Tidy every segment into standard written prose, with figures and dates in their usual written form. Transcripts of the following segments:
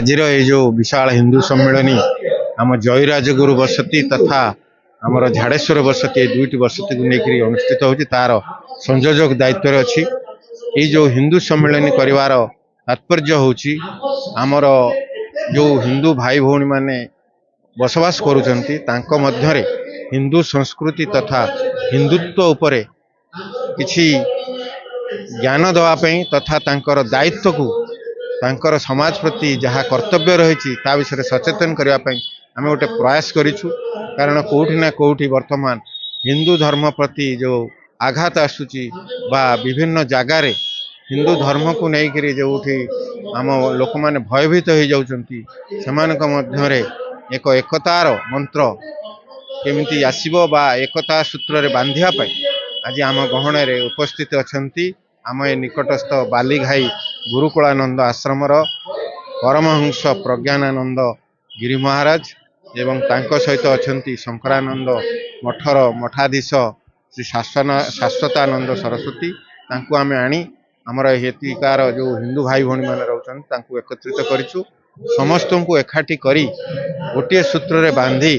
ଆଜିର ଏଇ ଯେଉଁ ବିଶାଳ ହିନ୍ଦୁ ସମ୍ମିଳନୀ ଆମ ଜୟରାଜଗୁରୁ ବସତି ତଥା ଆମର ଝାଡ଼େଶ୍ୱର ବସତି, ଏ ଦୁଇଟି ବସତିକୁ ନେଇକରି ଅନୁଷ୍ଠିତ ହେଉଛି, ତାର ସଂଯୋଜକ ଦାୟିତ୍ୱରେ ଅଛି। ଏଇ ଯେଉଁ ହିନ୍ଦୁ ସମ୍ମିଳନୀ କରିବାର ତାତ୍ପର୍ଯ୍ୟ ହେଉଛି, ଆମର ଯେଉଁ ହିନ୍ଦୁ ଭାଇ ଭଉଣୀମାନେ ବସବାସ କରୁଛନ୍ତି, ତାଙ୍କ ମଧ୍ୟରେ ହିନ୍ଦୁ ସଂସ୍କୃତି ତଥା ହିନ୍ଦୁତ୍ୱ ଉପରେ କିଛି ଜ୍ଞାନ ଦେବା ପାଇଁ ତଥା ତାଙ୍କର ଦାୟିତ୍ୱକୁ, ତାଙ୍କର ସମାଜ ପ୍ରତି ଯାହା କର୍ତ୍ତବ୍ୟ ରହିଛି ତା ବିଷୟରେ ସଚେତନ କରିବା ପାଇଁ ଆମେ ଗୋଟେ ପ୍ରୟାସ କରିଛୁ। କାରଣ କେଉଁଠି ନା କେଉଁଠି ବର୍ତ୍ତମାନ ହିନ୍ଦୁ ଧର୍ମ ପ୍ରତି ଯେଉଁ ଆଘାତ ଆସୁଛି ବା ବିଭିନ୍ନ ଜାଗାରେ ହିନ୍ଦୁ ଧର୍ମକୁ ନେଇକରି ଯେଉଁଠି ଆମ ଲୋକମାନେ ଭୟଭୀତ ହେଇଯାଉଛନ୍ତି, ସେମାନଙ୍କ ମଧ୍ୟରେ ଏକ ଏକତାର ମନ୍ତ୍ର କେମିତି ଆସିବ ବା ଏକତା ସୂତ୍ରରେ ବାନ୍ଧିବା ପାଇଁ ଆଜି ଆମ ଗହଣରେ ଉପସ୍ଥିତ ଅଛନ୍ତି ଆମ ଏ ନିକଟସ୍ଥ ବାଲିଘାଇ ଗୁରୁକୁଳାନନ୍ଦ ଆଶ୍ରମର ପରମହଂସ ପ୍ରଜ୍ଞାନାନନ୍ଦ ଗିରି ମହାରାଜ ଏବଂ ତାଙ୍କ ସହିତ ଅଛନ୍ତି ଶଙ୍କରାନନ୍ଦ ମଠର ମଠାଧୀଶ ଶ୍ରୀ ଶାଶ୍ୱତାନନ୍ଦ ସରସ୍ୱତୀ। ତାଙ୍କୁ ଆମେ ଆଣି ଆମର ଏଠିକାର ଯେଉଁ ହିନ୍ଦୁ ଭାଇ ଭଉଣୀମାନେ ରହୁଛନ୍ତି, ତାଙ୍କୁ ଏକତ୍ରିତ କରିଛୁ। ସମସ୍ତଙ୍କୁ ଏକାଠି କରି ଗୋଟିଏ ସୂତ୍ରରେ ବାନ୍ଧି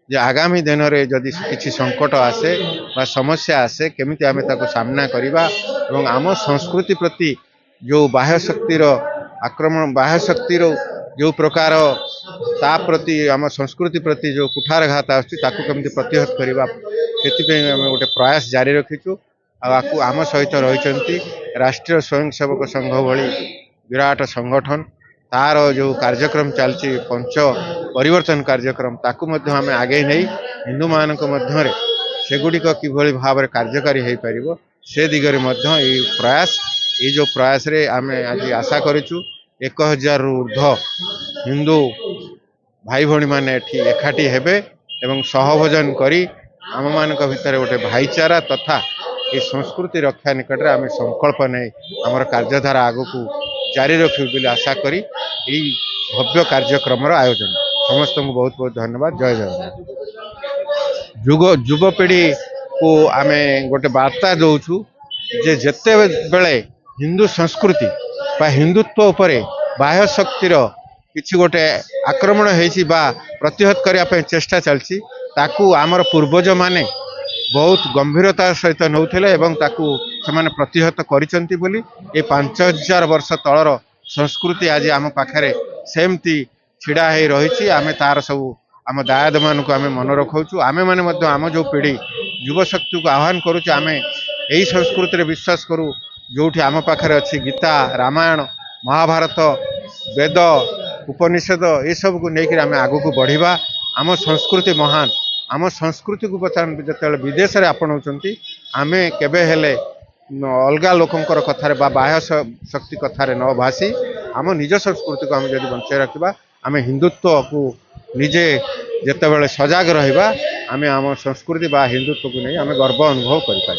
ଯେ ଆଗାମୀ ଦିନରେ ଯଦି କିଛି ସଙ୍କଟ ଆସେ ବା ସମସ୍ୟା ଆସେ, କେମିତି ଆମେ ତାକୁ ସାମ୍ନା କରିବା ଏବଂ ଆମ ସଂସ୍କୃତି ପ୍ରତି ଯେଉଁ ବାହ୍ୟ ଶକ୍ତିର ଆକ୍ରମଣ, ବାହ୍ୟ ଶକ୍ତିର ଯେଉଁ ପ୍ରକାର ତା ପ୍ରତି, ଆମ ସଂସ୍କୃତି ପ୍ରତି ଯେଉଁ କୁଠାରଘାତ ଆସୁଛି, ତାକୁ କେମିତି ପ୍ରତିହତ କରିବା, ସେଥିପାଇଁ ଆମେ ଗୋଟେ ପ୍ରୟାସ ଜାରି ରଖିଛୁ। ଆଉ ଆକୁ ଆମ ସହିତ ରହିଛନ୍ତି ରାଷ୍ଟ୍ରୀୟ ସ୍ୱୟଂସେବକ ସଂଘ ଭଳି ବିରାଟ ସଂଗଠନ। ତାର ଯେଉଁ କାର୍ଯ୍ୟକ୍ରମ ଚାଲିଛି, ପଞ୍ଚ ପରିବର୍ତ୍ତନ କାର୍ଯ୍ୟକ୍ରମ, ତାକୁ ମଧ୍ୟ ଆମେ ଆଗେଇ ନେଇ ହିନ୍ଦୁମାନଙ୍କ ମଧ୍ୟରେ ସେଗୁଡ଼ିକ କିଭଳି ଭାବରେ କାର୍ଯ୍ୟକାରୀ ହୋଇପାରିବ, ସେ ଦିଗରେ ମଧ୍ୟ ଏଇ ପ୍ରୟାସ। ଏଇ ଯେଉଁ ପ୍ରୟାସରେ ଆମେ ଆଜି ଆଶା କରିଛୁ 1000ରୁ ଉର୍ଦ୍ଧ୍ୱ ହିନ୍ଦୁ ଭାଇ ଭଉଣୀମାନେ ଏଠି ଏକାଠି ହେବେ ଏବଂ ସହଭୋଜନ କରି ଆମମାନଙ୍କ ଭିତରେ ଗୋଟେ ଭାଇଚାରା ତଥା ଏ ସଂସ୍କୃତି ରକ୍ଷା ନିକଟରେ ଆମେ ସଂକଳ୍ପ ନେଇ ଆମର କାର୍ଯ୍ୟଧାରା ଆଗକୁ ଜାରି ରଖିବୁ ବୋଲି ଆଶା କରି ଏଇ ଭବ୍ୟ କାର୍ଯ୍ୟକ୍ରମର ଆୟୋଜନ। ସମସ୍ତଙ୍କୁ ବହୁତ ବହୁତ ଧନ୍ୟବାଦ। ଜୟ ଜଗନ୍ନାଥ। ଯୁବପିଢ଼ିକୁ ଆମେ ଗୋଟେ ବାର୍ତ୍ତା ଦେଉଛୁ ଯେ ଯେତେବେଳେ ହିନ୍ଦୁ ସଂସ୍କୃତି ବା ହିନ୍ଦୁତ୍ୱ ଉପରେ ବାହ୍ୟ ଶକ୍ତିର କିଛି ଗୋଟେ ଆକ୍ରମଣ ହେଇଛି ବା ପ୍ରତିହତ କରିବା ପାଇଁ ଚେଷ୍ଟା ଚାଲିଛି, ତାକୁ ଆମର ପୂର୍ବଜମାନେ ବହୁତ ଗମ୍ଭୀରତା ସହିତ ନେଉଥିଲେ ଏବଂ ତାକୁ ସେମାନେ ପ୍ରତିହତ କରିଛନ୍ତି ବୋଲି ଏ 5000 ବର୍ଷ ତଳର ସଂସ୍କୃତି ଆଜି ଆମ ପାଖରେ ସେମିତି ଛିଡ଼ା ହେଇ ରହିଛି। ଆମେ ତାର ସବୁ ଆମ ଦାୟାଦମାନଙ୍କୁ ଆମେ ମନେ ରଖାଉଛୁ। ଆମେମାନେ ମଧ୍ୟ ଆମ ଯେଉଁ ପିଢ଼ି ଯୁବଶକ୍ତିକୁ ଆହ୍ୱାନ କରୁଛୁ, ଆମେ ଏଇ ସଂସ୍କୃତିରେ ବିଶ୍ୱାସ କରୁ, ଯେଉଁଠି ଆମ ପାଖରେ ଅଛି ଗୀତା, ରାମାୟଣ, ମହାଭାରତ, ବେଦ, ଉପନିଷଦ, ଏସବୁକୁ ନେଇକରି ଆମେ ଆଗକୁ ବଢ଼ିବା। ଆମ ସଂସ୍କୃତି ମହାନ। ଆମ ସଂସ୍କୃତିକୁ ବର୍ତ୍ତମାନ ଯେତେବେଳେ ବିଦେଶରେ ଆପଣାଉଛନ୍ତି, ଆମେ କେବେ ହେଲେ ଅଲଗା ଲୋକଙ୍କର କଥାରେ ବା ବାହ୍ୟ ଶକ୍ତି କଥାରେ ନ ଭାସି ଆମ ନିଜ ସଂସ୍କୃତିକୁ ଆମେ ଯଦି ବଞ୍ଚାଇ ରଖିବା, ଆମେ ହିନ୍ଦୁତ୍ୱକୁ ନିଜେ ଯେତେବେଳେ ସଜାଗ ରହିବା, ଆମେ ଆମ ସଂସ୍କୃତି ବା ହିନ୍ଦୁତ୍ୱକୁ ନେଇ ଆମେ ଗର୍ବ ଅନୁଭବ କରିପାରିବା।